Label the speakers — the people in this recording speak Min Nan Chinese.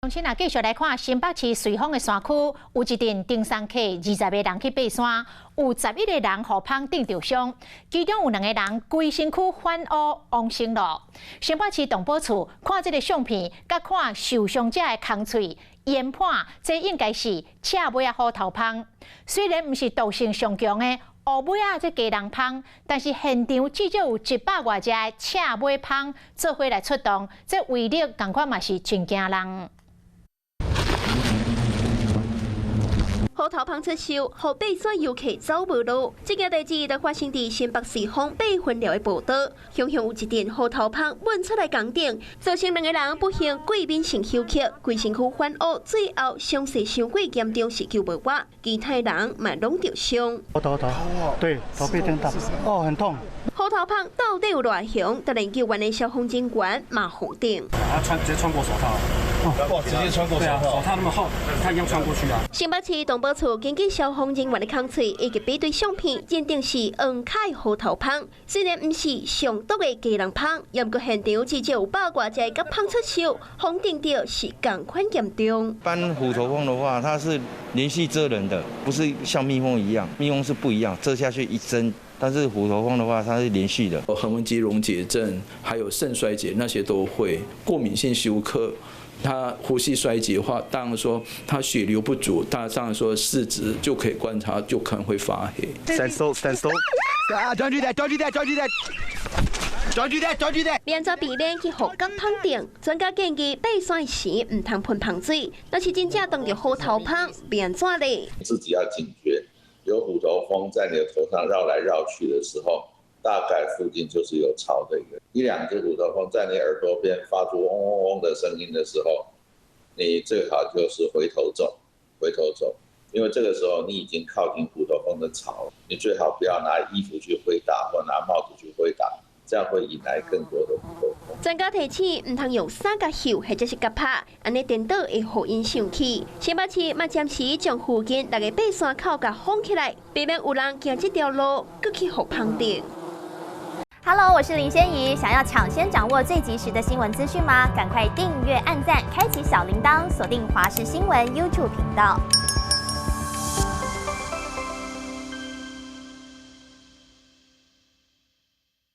Speaker 1: 先啊，繼續來看新北市瑞芳的山區，有一陣登山客20個人去爬山，有11個人予蜂叮著傷，其中有兩個人規身軀反烏黃生咯。新北市動保處看這个相片，佮看受傷者的空喙，研判這應該是赤尾仔虎頭蜂。雖然毋是毒性上強的烏尾仔這雞籠蜂，但是現場至少有100外隻的赤尾蜂做伙來出動，這威力仝款嘛是真驚人。
Speaker 2: 虎頭蜂出售，予爬山遊客走無路。這件代誌就發生佇新北瑞芳八分寮的步道，雄雄有一陣虎頭蜂湧出來攻頂，造成兩個人不幸過敏性休克，規身軀反烏，最後傷勢傷過嚴重是救無活，其他人嘛攏著傷。
Speaker 3: 頭頭，對，頭被叮到，哦，很痛。
Speaker 2: 虎頭蜂到底有偌兇？就連救援的消防人員嘛予叮。
Speaker 4: 他穿直接穿過手套。哇！直接穿過手套，手套那麼厚，他一樣穿過去啊。
Speaker 2: 新北市動保處根據消防人員的空喙以及比對相片，認定是黃跤虎頭蜂。雖然毋是上毒的雞籠蜂，毋過現場至少有百外隻角蜂出售，蜂叮著是仝款嚴重。
Speaker 5: 一般虎頭蜂的話，它是連續蟄人的，不是像蜜蜂一樣，蜜蜂是不一樣，蟄下去一針。但是虎頭蜂的話，它是連續的。
Speaker 6: 橫紋肌溶解症，還有腎衰竭那些都會過敏性休克。他呼吸衰竭的話，當然說他血流不足，當然說四肢就可以觀察，就可能會發黑。
Speaker 7: Stand still, stand still. Don't do that, don't do that, don't do that. Don't do that, don't do that.
Speaker 2: 欲按怎避免去予角蜂叮？專家建議爬山時毋通噴蜂水，若是真正當著虎頭蜂，欲按怎咧？
Speaker 8: 自己要警覺，有虎頭蜂在你的頭上繞來繞去的時候，大概附近就是有巢的一個一兩隻虎頭蜂在你耳朵邊發出嗡嗡嗡的聲音的時候，你最好就是回頭走，回頭走，因為這個時候你已經靠近虎頭蜂的巢，你最好不要拿衣服去揮打或拿帽子去揮打，這樣會引來更多的虎頭蜂。
Speaker 2: 專家提醒，毋通用衫共嗅或者是共拍，按呢顛倒會予𪜶生氣。新北市嘛暫時將附近六個爬山口共封起來，避免有人行這條路，閣去予蜂叮。
Speaker 9: Hello，我是林仙怡。想要搶先掌握最及時的新聞資訊嗎？趕快訂閱、按讚、開啟小鈴鐺，鎖定華視新聞 YouTube 頻道。